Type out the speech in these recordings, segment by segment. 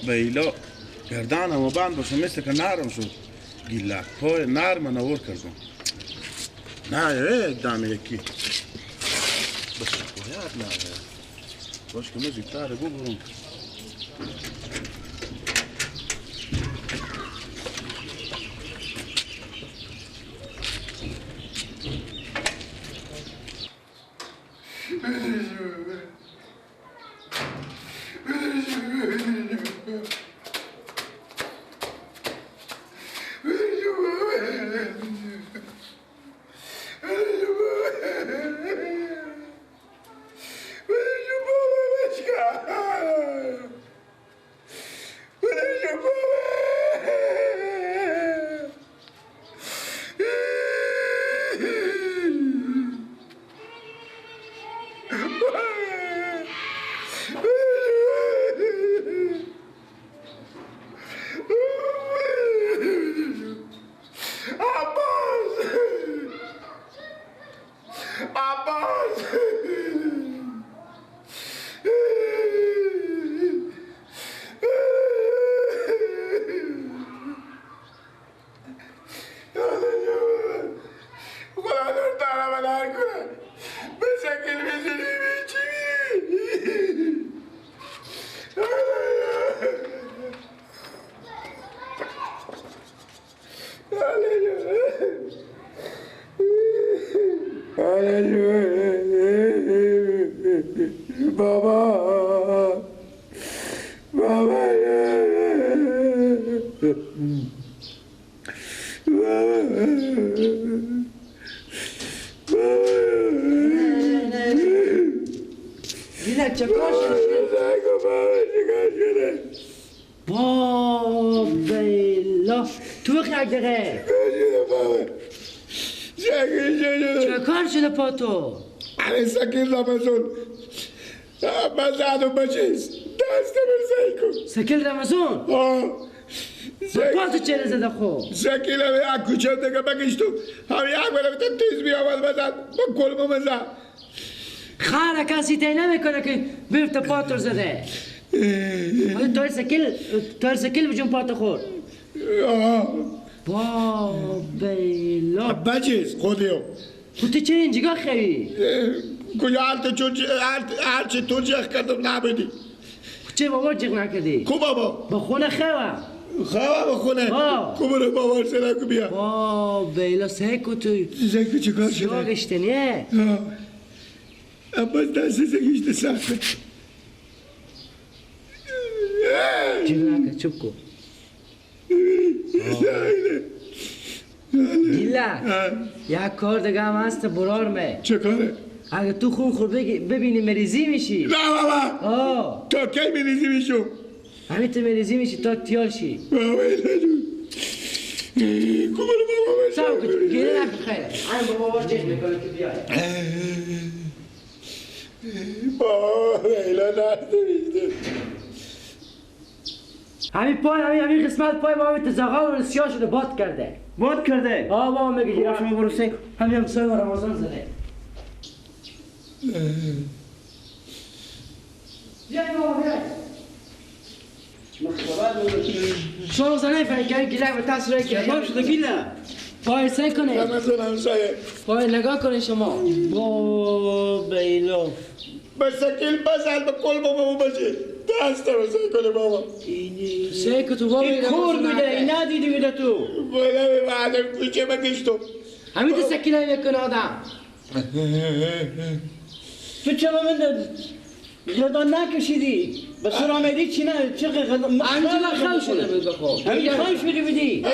بیلا گردانم و بند باشه مثل که نرم شد گیلک پای نرم نور کردم نه یک دم یکی به شکایت نه باش که من زودتر ببرم بابا بابا دیدک چه کار شده؟ بابا تو بخی یک دقیقه چه کار شده پا تو؟ همین سکیل رمزون بزن و بچیز دست برزایی کن سکیل رمزون؟ آه پا تو چرا زده خب؟ سکیل هم یک کوچه دیگه بکش تو هم یک بره تیز بی آمد بزن با کلمو بزن خاره کسی تی نمیکنه که بیفته پا تو زده تو سکیل بجون پا تو خورد با بیلا بچیز خودیو تو چه اینجا خیلی؟ کجا هرچی تو جخ کردم نبودی چه بابا جخ نکردی؟ کو بابا؟ با خونه خواه خواه با خونه؟ کو برو بابا سره کو بیا با بیلا سیکو تو سیکو چه کار شده؟ سیاه گشتنیه عباس دست سگیشته سخته جخ نکرد چوب کو گیلک یک کار دیگه هم هست برار می چه کاره؟ اگه تو خون خور ببینی مریضی میشی نه بابا تا کی مریضی میشم؟ همین تو مریضی میشی تا تیار شی بابا ایلا جون کو برو بابا سب کن گیره نکن خیره همین بابا باش جیغ میکنه که بیای بابا ایلا دست میشه همین پای همین قسمت پای ما همین تزاقا رو سیاه شده باد کرده باد کرده؟ آه بابا میگه شما برو سیک همین همسایه رمضان زده بیای بابا بیای شما زنه فکر گیلک به دست روی که چطور شده گیلک؟ پای سعی کنه رمضان همسایه پای نگاه کنه شما با بیلا به سکیل بزن به کل بابا بچه دست رو سعی کنه بابا سعی که تو بابا این کور بوده این ندیدی بوده تو بوده بعدم کوچه بکش تو همین تو سکیل های میکنه آدم تو چرا من غدا نکشیدی به سر آمدی چی نه چه غدا همینجا خم شده بود بخور همینجا خم شده بودی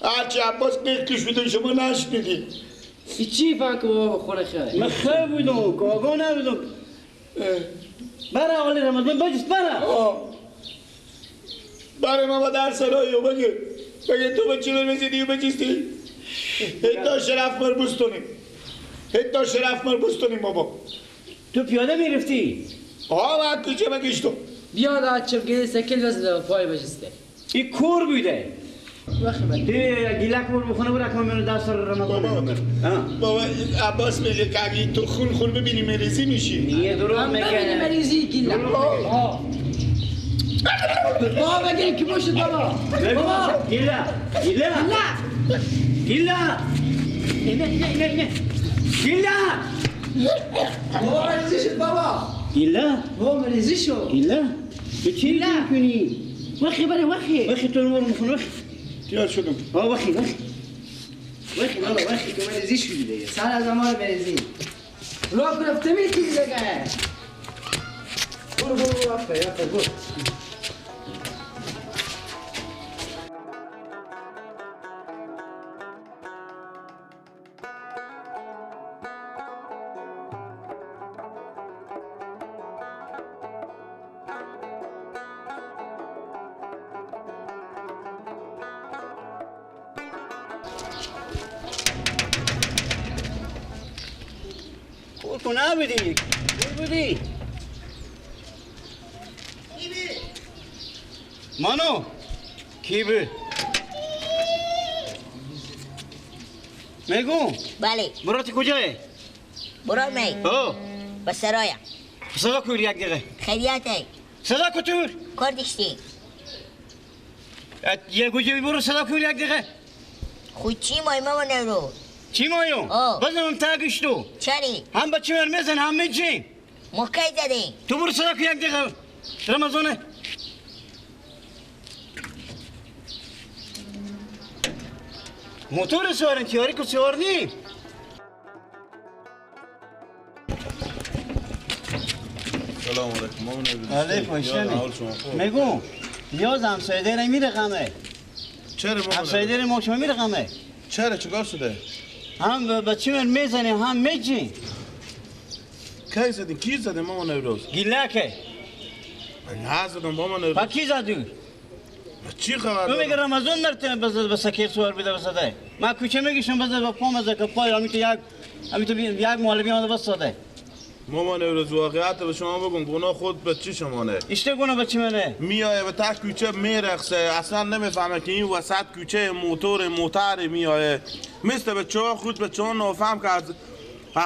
هرچی عباس قیق کشیده شما نشنیدی چی فهم که بابا خونه خیلی من خیلی بودم که آگاه نبودم برا آقای رمضان بجست برا برای ما با در سراییو بگه بگه تو به چی برسیدی و بچیستی حتی شرف مربوستونیم حتی شرف مربوستونیم بابا تو پیاده میرفتی؟ آه باید کوچه بکش تو بیا دا چپگیری سکیل بزده و پای بجسته این کور بوده گیلک بر بخونه برو اکمال منو دست رمضان بابا عباس میگه که اگه تو خون خون ببینی مریضی میشی یه دروغ میگه ببینی مریضی گیلک بابا بگیری که باشد بابا. بابا گیلا گیلا گیلا اینه اینه اینه اینه گیلا. بابا مریضی شد بابا. گیلا بابا مریضی شد. گیلا به چی میکنی؟ وخی بره وخی وخی تو نور مخون وخی تیار شدم. آه وخی وخی وخی بابا وخی تو مریضی شدی دیگه. سر از ما مریضی راه رفته میتی دیگه. برو برو برو آفرین آفرین برو. تو نبودی بودی مانو کی بود؟ میگو بله. براتی کجاه؟ برات می او به سرایا. صدا کور یک دقیقه. خیریته. صدا کتور کردشتی یه گوجه برو صدا کور یک دقیقه. خود چی مای ماما نرو؟ چی مایو؟ بزنم تاگش تو. چری؟ هم بچه من میزن هم میجیم. ما کی زدیم؟ تو برو صدا کن یک دقیقه رمضانه. موتور سوارن تیاری که سوار نیم. سلام علیکم. علیکم السلام. میگم نیاز همسایه داره میره غمه. چرا همسایه داره ما شما میره غمه؟ چرا چیکار شده؟ هم بچه من میزنیم هم میجیم. کی زدین؟ کی زدین مامان نوروز؟ گیلکه. من نزدم مامان نوروز. با کی زدی؟ چی خبر؟ تو میگه رمضان مرتبه بزد به سکیر سوار بیده بزده. من کوچه میگیشم بزد با پام بزد که پای همی تو یک همی تو یک معلمی آمده بس ساده. مامان نوروز واقعیت به شما بگم گناه خود بچه شمانه. اشته گناه بچه منه؟ میایه به تک کوچه میرقصه اصلا نمیفهمه که این وسط کوچه موتور موتر میایه. مثل بچه ها خود بچه ها نافهم که از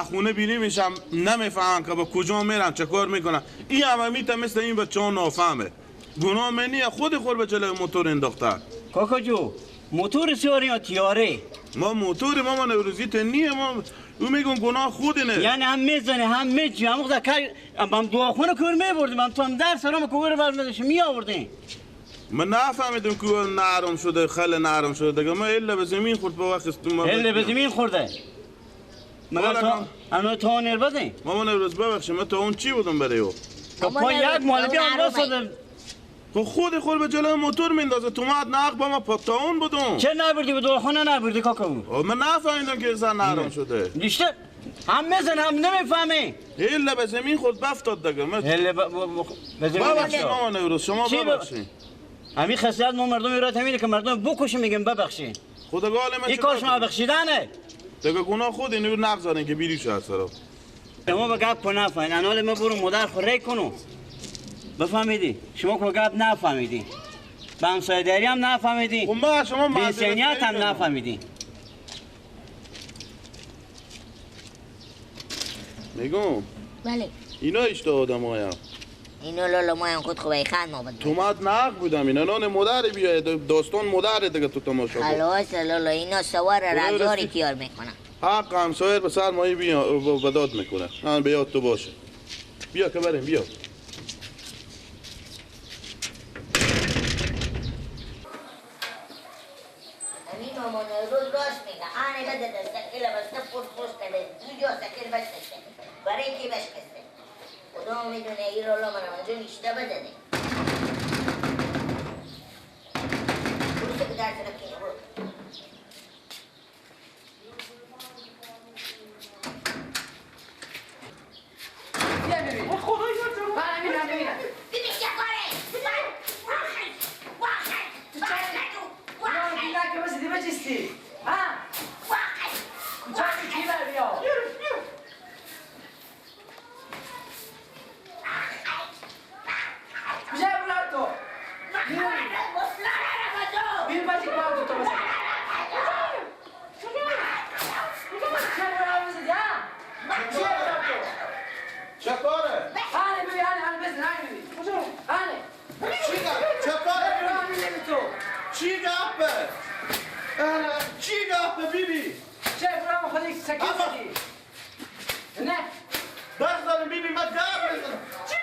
خونه بینی میشم نمیفهمم که به کجا میرم چه کار میکنم. این همه میته مثل این بچه ها نافهمه. گناه منیه خود خور به جلوی موتور انداخته. کاکا جو موتور سیاری یا تیاره؟ ما موتور مامان نوروزی نیه ما او میگم گناه خودنه. یعنی هم میزنه هم میجی هم خدا که هم دعاخونه کور میبردیم هم تو هم درس هم کور برمیداشت میآوردیم. من نفهمیدم که نرم شده خیلی نرم شده دیگه. ما الا به زمین خورد به وقت الا به زمین خورده. مگر تا انا تا نربدی؟ مامان نوروز ببخشید من تا اون چی بودم برای او؟ که پای یک مالبی هم واسه خب خود خود به جلوی موتور میندازه تو مد نق با ما پا اون بودم. چه نبردی به دواخانه نبردی کاکا؟ من نفهمیدم که زن نرم شده. نیشته هم میزن هم نمیفهمی. الا به زمین خود بفتاد دیگه. من الا به زمین ببخشید مامان نوروز شما ببخشید. همین خاصیت ما مردم ایران همینه که مردم بکشیم میگم ببخشید. خدا گال من این کار شما بخشیدنه. دیگه گناه خود اینو نقزارین که بیریش از سرا. شما به گپ نفهمید. انال ما برو مادر خو کنو. بفهمیدی؟ شما که گپ نفهمیدی. به همسایه داری هم نفهمیدی. خب ما شما بی‌انسانیت هم نفهمیدی. میگم بله اینا اشته آدم هایم اینا لالا مایم خود خوبه خند ما بود تو مد نق بودم اینا نان مادر بیاید داستان مادر دیگه تو تماشا کن. خلاص لالا اینا سوار رزاری تیار میکنن. حق همسایه به سر مایی بیا بداد میکنه. من به یاد تو باشه. بیا که بریم بیا. امین مامان روز راست میگه. آنه بده دست الا بسته پوست پوست کرده دو جا سکل بسته برای کی بشکسته. خدا میدونه این لالا من اونجا نیشته بده. برو که درس نکنی برو. چه کاره؟ سکل زدی. نه. بزنم بیبی من گپ بزنم. چی؟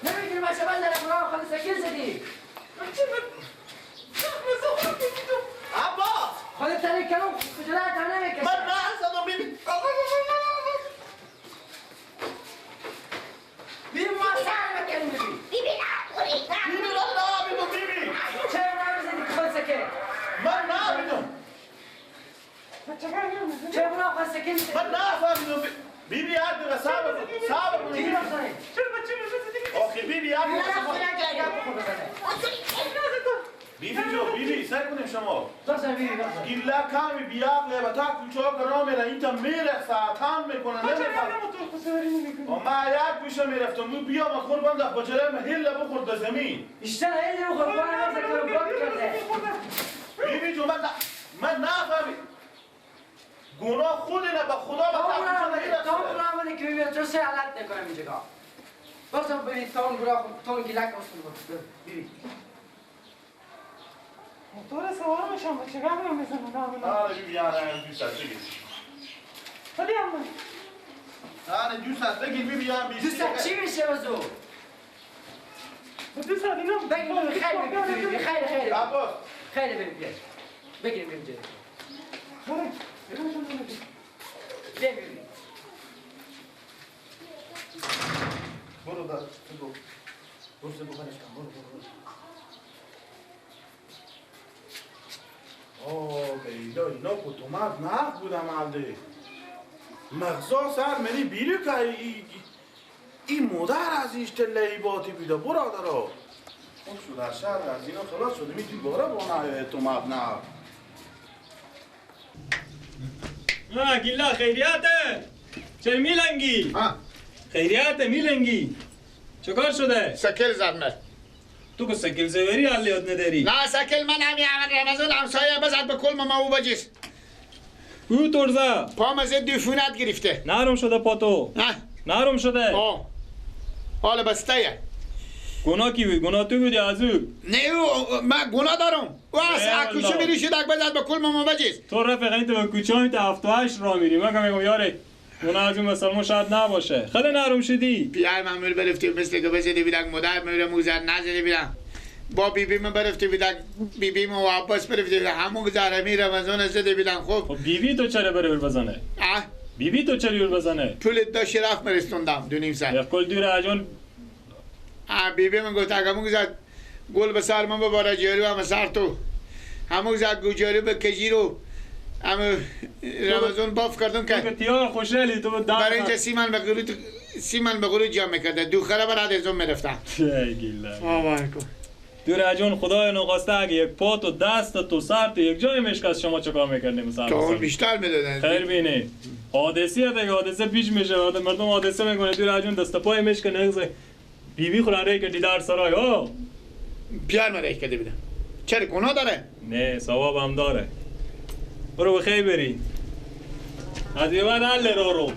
نمیدونم چه بزنم برو خود سکل زدی. عباس خودت تنه کلم خجالت هم نمیکشم. من نزدم بیبی. بیبی ما سر بکنیم بیبی. بیبی نه بیبی من نمیدونم بیبی. چرا نمیزنی خود سکل؟ من نمیدونم. چرا برو خود سکل زدی؟ من نفهمیدم بیبی هر دقیقه صبر کن صبر کن بیبی. آخه بیبی هر دقیقه بیبی جو بیبی سر کنیم شما. گیله کمی بیعقله و تا کوچه ها که راه میره این تا میره ساعتان میکنه نمیخواد. من یک گوشه میرفتم مو بیا من خور بنده باجره من هله بخور به زمین. بیشتر هله بخور با نماز کرو باک کرده. بیبی جو من نفهمید. گناه خود نه به خدا با تا اون راه که بیبی تو سه علت نکنم اینجا. بازم ببین تا اون گراه تا اون گیلک اصلا بیبی. موتور سوار میشم بچه گم میزنم. آره بیبی آره دوست بگیر. خیلی هم. آره دوست بگیر بیبی هم بیشتر. دوست چی میشه بازو؟ دوست اینم بگیر خیلی بیبی خیلی خیلی. عباس خیلی بیبی بگیر بیبی. آره. بیبی. برو در برو. برو بخورش کن برو برو. آه بیلا اینا کتومت نرد بودم عبده مغزا سر منی بیری که این مادر از ایش تلهی باتی بیده برادرا خوب شد از شهر از اینا خلاص شده می دوباره با نه تومت نرد. نه گیلا خیریته چه میلنگی؟ خیریته میلنگی چه کار شده؟ سکل زدمه. تو که سکل زوری حل یاد نداری؟ نه سکل من همین اول رمضان همسایه بزد به کل ما او بجیس. او ترزه؟ پام از دیفونت گرفته. نرم شده پا تو. نه نرم شده. آه حال بسته. گناه کی بود؟ گناه تو بودی از او؟ نه او من گناه دارم. او از کوچه میری شد بزد به کل ما بجیس. تو رفیق این تو به کوچه می تا 7 و 8 راه میری. من که میگم یاره گناه از اون مسلمان شاید نباشه. خیلی نرم شدی. پیای من میره برفتی مثل که بزدی بیدن مادر میره موزر نزدی بیدن. با بیبی من برفتی بیدن بیبی من و عباس برفتی بیدن همون زرمی رمضان زده بیدن. خب بیبی تو چرا بره بزنه؟ بیبی تو چرا بزنه؟ پول داشت رفت مرستوندم 2.5 ساعت. یک کل دور اجون بیبی من گفت اگه زد گل به سر من بباره جاری هم سر تو همون زد گوجاری به کجی رو همه رمضان باف کردم که تیار خوشحالی تو برای اینجا سیمن به قلوت جمع میکرده دوخره برای از اون میرفتم. دور جون خدای نخواسته اگه یک پا تو دست تو سر تو یک جای مشکست شما چه کار میکردیم؟ مثلا تو بیشتر میدادن. خیر بینه حادثه دیگه حادثه پیش میشه مردم حادثه میکنه. دور جون دست پای مشک نگزه بیبی خورا ری که دیدار سرای ها پیار من ری کرده بیدم. چرا گناه داره؟ نه ثواب هم داره. برو بخیر بری از یه بعد حل رو رو.